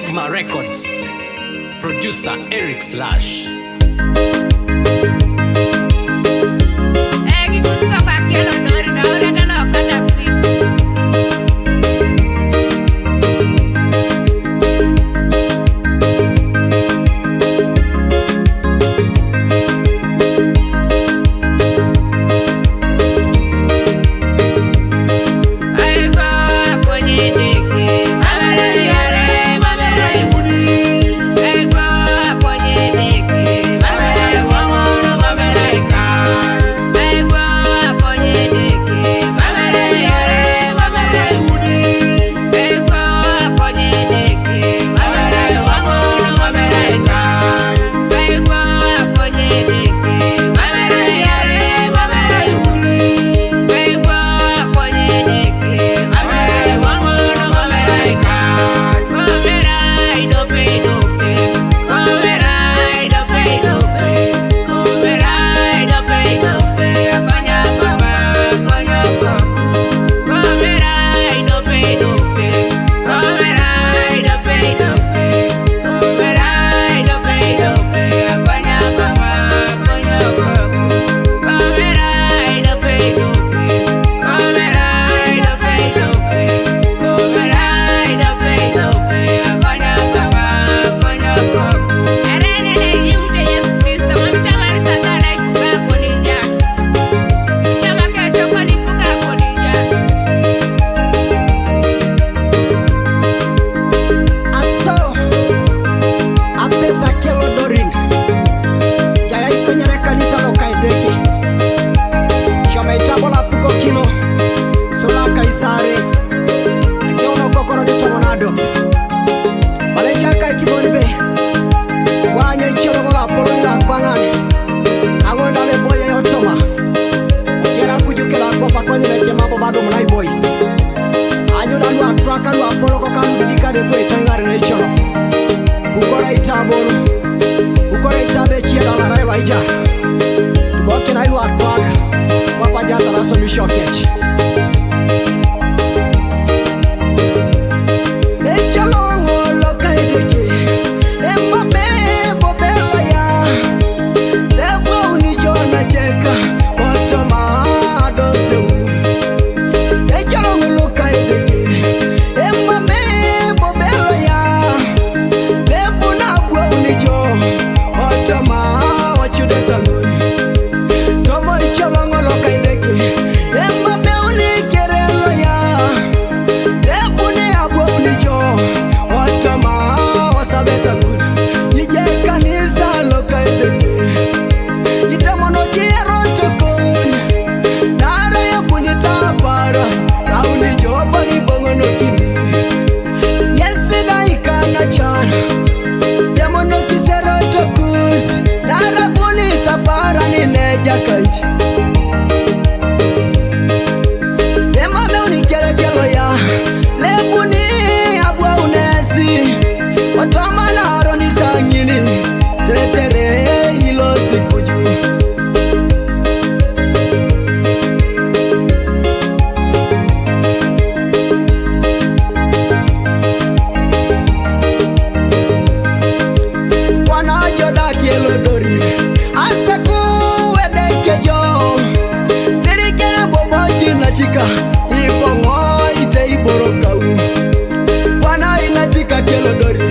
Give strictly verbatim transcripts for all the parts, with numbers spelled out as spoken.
Sigma Records. Producer Eric Slash. Aso, apesa kelo dorin. Jaya ikunyere kanisa lo Kaideki. Shome itabol apukokino. Sula Kaisari. Akeuno kokoro ni tomonado. Maleja kaitiboni be. Wanye icholo gola apolo ni la kwang'an. Ang'o ndalo boye yotoma. Kera kuju kela kwa pakoni na jemambo bado mnai boys. Anyo dalu atwaka lu apolo ko kalu didika de kwe tangare na icholo. Ukora itabolo. Ukora itabe chia dala raiwa ija. Boke na ilu atwaka. Papa jata raso misho kechi. Echalo ngolo kaideke. Emame bobela ya. Lebo ni jona cheka. Otoma adoteu. Echalo ngolo kaideke. Emame bobela ya. Lebo na gwa ni jo. Otoma wachude tanoni. Tomo echalo ngolo kaideke. Emame uni kerelo ya. Ebune abwonijo, otama osabeta kuna. Ije kanisa lo kaideke. Itemono kiero tokon. Nara ebuni tapara. Rauni jo bani bongono kini. Yesterday kana chana. Temono kisero tokus. Nara buni tapara ni neja kaji. Emame uni kere kelo ya, lebuni abwa unesi, otoma na aroni sangini, tetere ilo sikuju. Wana joda kielo dori, asaku wede kejo, sirikere bobo jina chika, ibongo ite iboro kau. Wana ina chika kielo dori,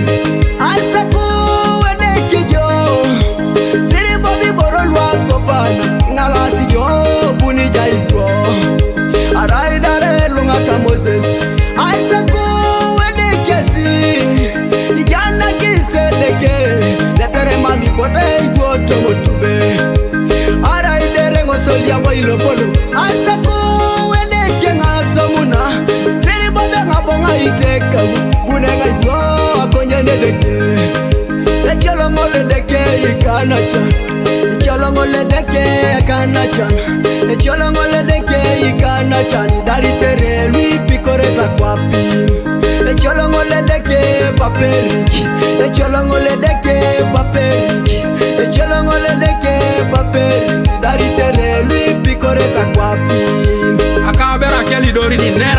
asaku wede kejo, siri bobi boro lwa kopana, ngalasi jo buni jaiko. Arai dare lungata Moses, asaku wede kesi, ijana kisedeke, netere mami bote iboto motube. Arai dere ngosolia boilo bolo, asaku wede kenga somuna, siri bobe ngabonga iteka, bune ngai jo akonye nedeke. Echolongo ledeke ikana chan. Echolongo ledeke ikana chan. Echolongo ledeke ikana chan. Dari tere lui pikore takwapi. Echolongo ledeke paperiki. Echolongo ledeke paperiki. Echolongo ledeke paperiki. Dari tere lui pikore takwapi. Akabera keli dori ni ne.